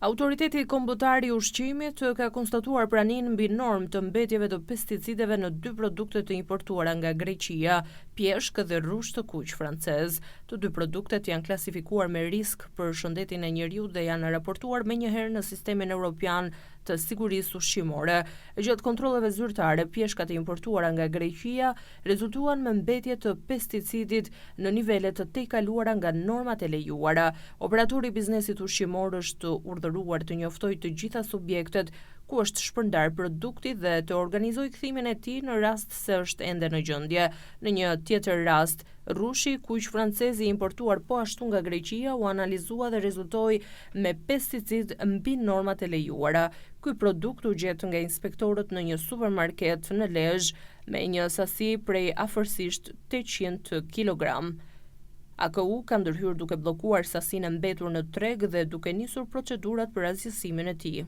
Autoriteti Kombëtar i Ushqimit ka konstatuar praninë mbi normë të mbetjeve të pesticideve në dy produkte të importuara nga Greqia, pjeshkë dhe rrush të kuq francez. Të dy produktet janë klasifikuar me risk për shëndetin e njeriut dhe janë raportuar menjëherë në sistemin europian të sigurisë ushqimore. Gjatë kontrolleve zyrtare, pjeshkat e importuara nga Greqia rezultuan me mbetje të pesticidit në nivele të tejkaluara nga normat e lejuara. Operatori i biznesit ushqimor është urdhëruar të njoftojë të gjitha subjektet ku është shpërndarë produkti dhe të organizojë kthimin e tij në rast se është ende në gjendje. Në një tjetër rast, rrushi i kuq francez i importuar po ashtu nga Greqia u analizua dhe rezultoi me pesticid mbi normat e lejuara. Ky produkt u gjet nga inspektorët në një supermarket në Lezhë me një sasi prej afërsisht 800 kilogram. AKU ka ndërhyrë duke bllokuar sasinë e mbetur në treg dhe duke nisur procedurat për asgjësimin e tij.